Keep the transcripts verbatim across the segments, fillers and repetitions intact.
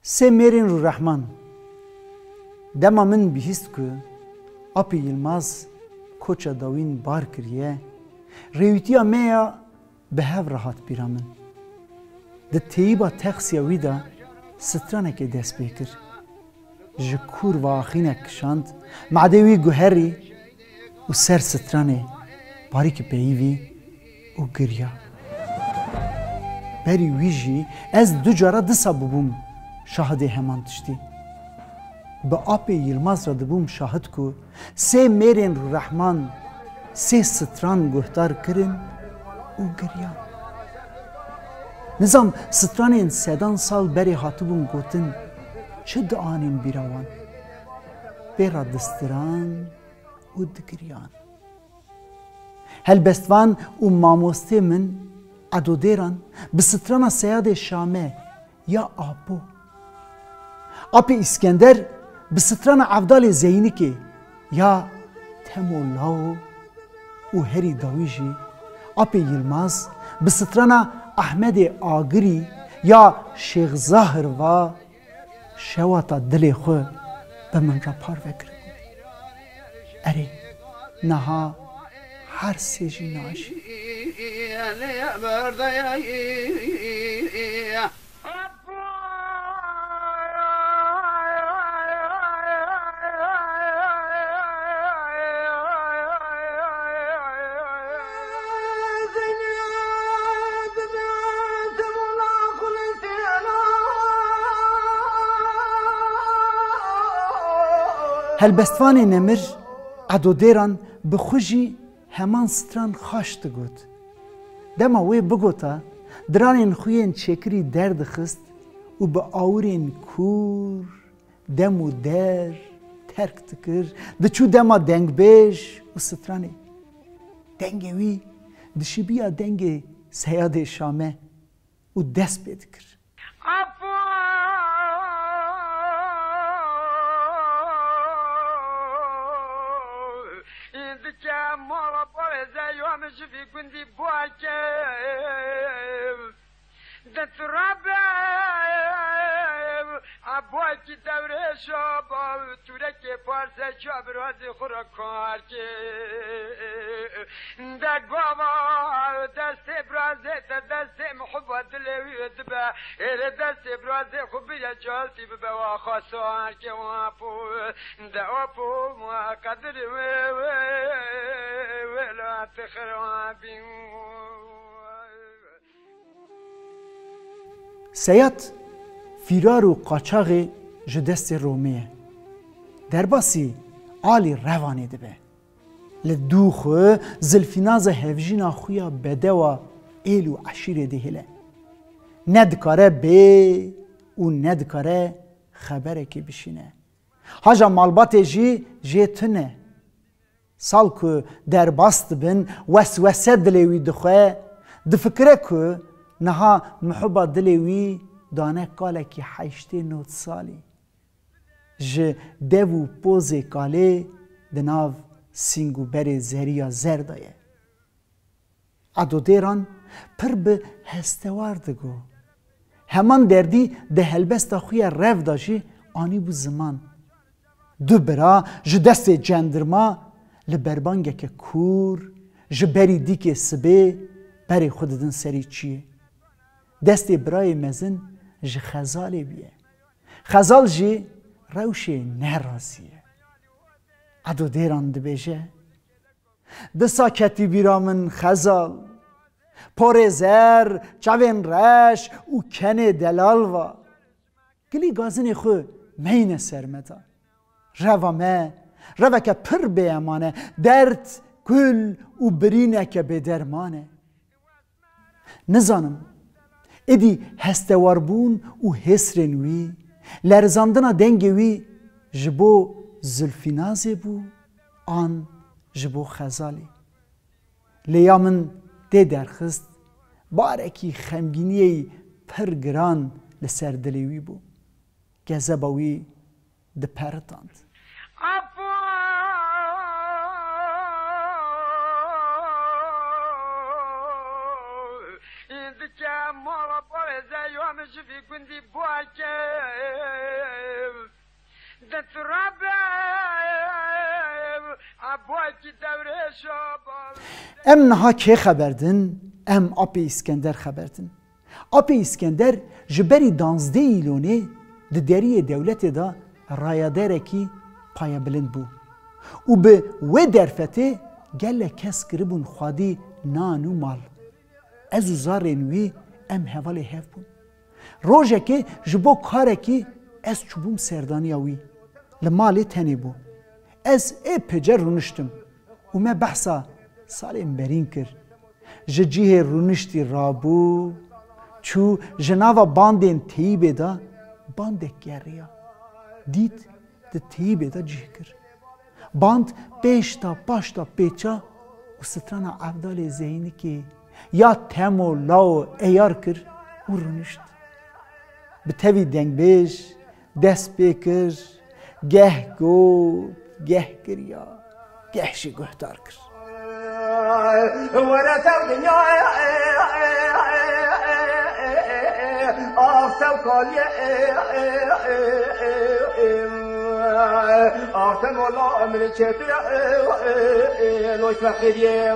Sê mêrên Rûrehman. Dema min bihîst ku Apê Yilmaz koça dawîn bar kiriye, rêwîtiya me ya bi hev re hat bîra min. Di teyîba texsiya wî de stranekê dest pê kir. Ji kûr ve axînek kişand, madê wî guherî û ser stranê barî ki peyivî û giriya. Berî wî jî ez du cara disa bûbûm şahidê heman tiştî. Bi Apê Yilmaz re dibûm şahid ku sê mêrên Rûrehman sê stran guhdar kirin û giriyan. Nizam stranên sedan sal berê hatibûn gotin, çi dianîn bîra wan? Pê re distiran û digiriyan. Helbestvan û mamostê min Edo Dêran bi strana Seyadê Şame ya Apo. Apê Îskender bi strana Evdalê Zeynikê ya Temo Lao û herî dawî jî Apê Yilmaz bi strana Ehmedê Agirî ya Şêx Zahir va şewata dilê xwe bi min re parve kiribû. Erê, niha her sê jî najî. Helbestvanê nemir Edo Dêran bi xwe jî heman stran xaş digot. Dema wê bigota, diranên xwe yên çêkirî derdixist û bi awirên kûr dem û der terk dikir, diçû dema dengbêj û stranê. Dengê wî dişibiya dengê Seyadê Şame û dest pê dikir. Apo! Dike mala parêze yo min ji vî gundî bake. De turabe Abakî dewrê şaba, turekê parse çabirazê xwe re kar kê. De gava destê birazê te destê mihuba dilê wî dibe. Êrê destê birazê xwe bire caltî bibe wa xasar ke wa po. De wa po wa qedirê wê wê wê la tixirabî. Seyad fîrar û qaçaxê ji destê Romê ye. Derbasî alî Revanê dibe. Li dû xwe Zilfînaza hevjîna xwe ya bedewa êl û eşîrê dihêle. Ne dikare bê û ne dikare xeberekê bişîne. Haja malbatê jî jê tune. Sal ku derbas dibin, weswese dilê wî dixwe, difikire ku niha mihuba dilê wî dane kalekî heştê nod salî. Ji dev û pozê kalê di nav sîng û berê zeriya zer de ye. Edo Dêran pir bi hestewar digo. Heman derdî di helbesta xwe ya rev de jî anîbû ziman. Du bira ji destê cendirma li berbangeke kûr ji berî dîkê sibê berê xwe didin serî çiyê. Destê birayê mezin ji xezalê bûye. Xezal jî rewşê nerazî ye. Edo Dêran dibêje, Disa ketî bîra min xezal. Porê zer, çavên reş û kenê delal va. Gilî gazinê xwe meyne ser me da. Reva me, reveke pir bêeman e. Derd, kul û birîneke bêderman e. Nizanim, êdî hestewarbûn û hêsrên wî, lerizandina dengê wî ji bo Zulfînazê bû an ji bo Xezalê. Lê ya min tê derxist, barekî xemgîniyê pir giran li ser dilê wî bû. Kezeba wî diperitand. Apo! Dike Mala bavê Zeyo min ji vî gundî Buakê. Di turabe Buakî dewrê şo bavê. Em niha kê xeber din? Em Apê Îskender xeber din. Apê Îskender ji berî danzdeh Îlonê di deriyê dewletê de rayaderekî payebilind bû û bi wê derfetê gelek kes kiribûn xwedî nan û mal. Ez û zarên wî em hevalê hev bûn. Rojekê ji bo karekî ez çûbûm serdaniya wî. Li malê tenê bû. Ez ê pêce rûniştim û me behsa salên berîn kir. Ji cihê rûniştî rabû, çû ji nava bandên teyîbê de bandek geriya. Dît di teyîbê de cih kir. Band pêşta paşta pêça û strana Evdalê Zeynikê ya Temo Lao eyar kir û rûnişt. Bi tevî dengbêj dest pê kir, geh got, geh kiriya, geh jî guhdar kir. Were tev dinya, av tev kaliye, av tev mala min çêtir, loy feqiriye.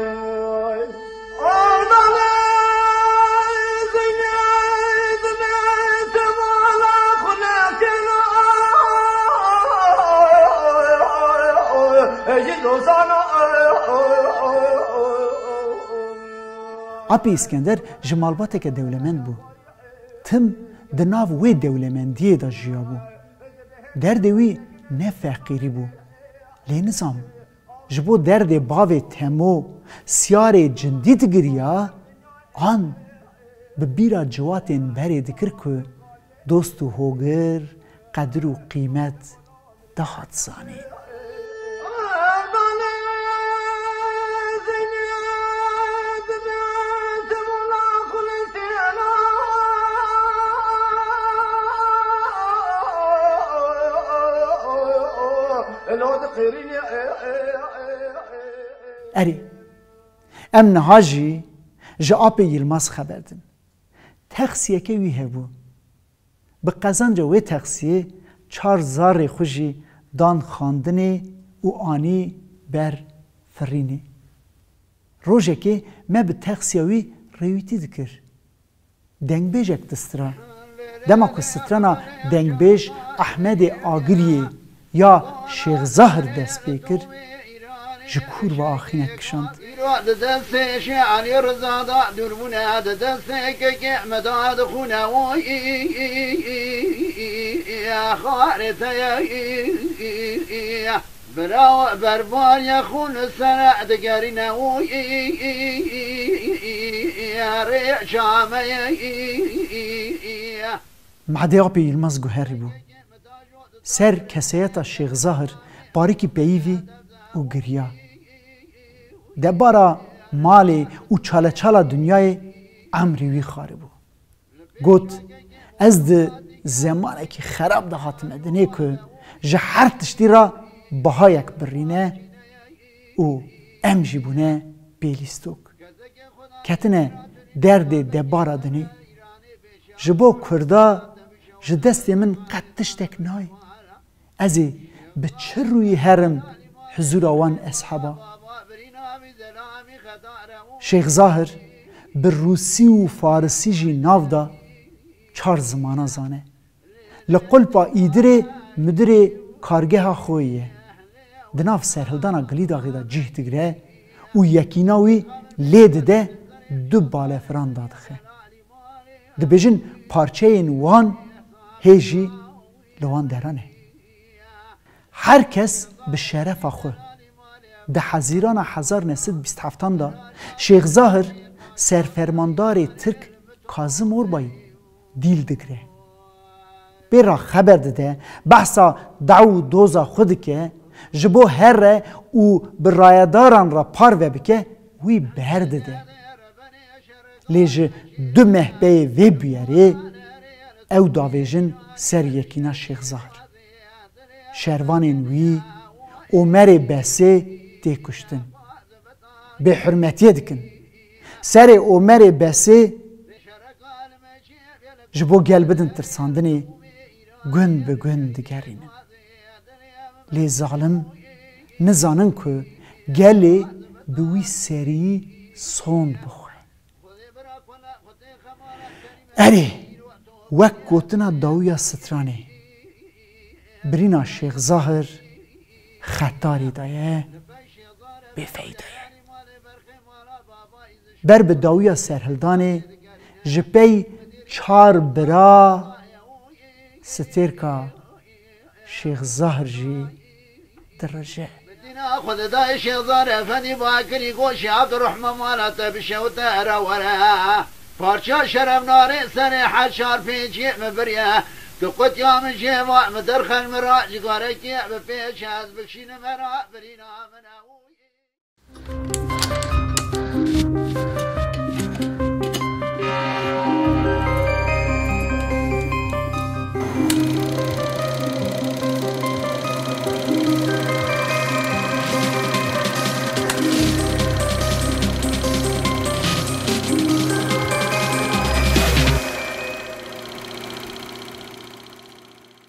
Apê Îskender ji malbateke dewlemend bû. Tim di nav wê dewlemendiyê de jiyabû. Derdê wî ne feqîrî bû. Lê nizam, ji bo derdê bavê Temo siyarê cindî digiriya, an bi bîra ciwatên berê dikir ku dost û hogir, qedir û qîmet dihat zanîn. Erê, em niha jî ji Apê Yilmaz xeber din. Texsiyeke wî hebû. Bi qezanca wê texsiyê çar zarê xwe jî dan xandinê û anî ber firînê. Rojekê me bi texsiya wî rêwîtî dikir. Dengbêjek distira. Dema ku strana dengbêj Ehmedê Agiriyê ya Şêx Zahir dest pê kir, ji kûr ve axînek kişand. Di destê Şêx Elî Riza de dûrbûne, di destê kekê me de dixûne, oy, xarê te ye. Bira berbariya xûn sere digerîne û rê çameye. Mehdê Apê Yilmaz guherî bû. Ser keseyeta Şêx Zahir parikî peyivî û giriya. Debara malê û çaleçala dinyayê emrî wî xaribû. Got, ez di zemanekî xerab de hatime dinê ku ji her tiştî re bihayek birîne û em jî bûne pêlîstok. Ketine derdê debara dinê. Ji bo Kurda ji destê min qet tiştek nayê. Ez ê bi çi rûyî herim hizûra wan eshaba? Şêx Zahir bi rûsî û farisî jî nav da, çar zimana zane. Li qulpa îdirê mudirê kargeha xwe ye. Di nav serhildana Gilîdaxê de cih digire û yekîna wî lê dide, du balefiran dadixe. Dibêjin parçeyên wan hê jî li wan deran e. Her kes bi şerefa xwe. Di Hezîrana hezar neh sed bîst heftan de Şêx Zahir serfermandarê Tirk Kazim Orbayî dîl digire. Pê re xeber dide, behsa daw û doza xwe dike, ji bo here û bi rayedaran re parve bike, wî berdide. Lê ji du meh peyê vê bûyerê ew davêjin ser yekîna Şêx Zahir. Şervanên wî Omerê Besê tê kuştin. Bêhurmetiyê dikin. Serê Omerê Besê Ji bo gel bidin tirsandinê, gund bi gund digerînin. Lê zalim nizanin ku gelê bi wî serî sond bixwe. Erê, wek gotina dawiya stranê, birîna Şêx Zahir xetarî daye, bêfeyda ye. Ber bi dawiya serhildanê ji pey çar bira stêrka Şêx Zahir jî dirije. Dîna xwe didayê Şêxzar Efendî, bakirî goşê Abdurrahman mala te bişewte, era were. Parça şeref narê serê heşar pênciyê min biriye. Tu qutiya min jê va, min derxel min ra, cigarekê bi pêş ez bişînim era birîna min ew.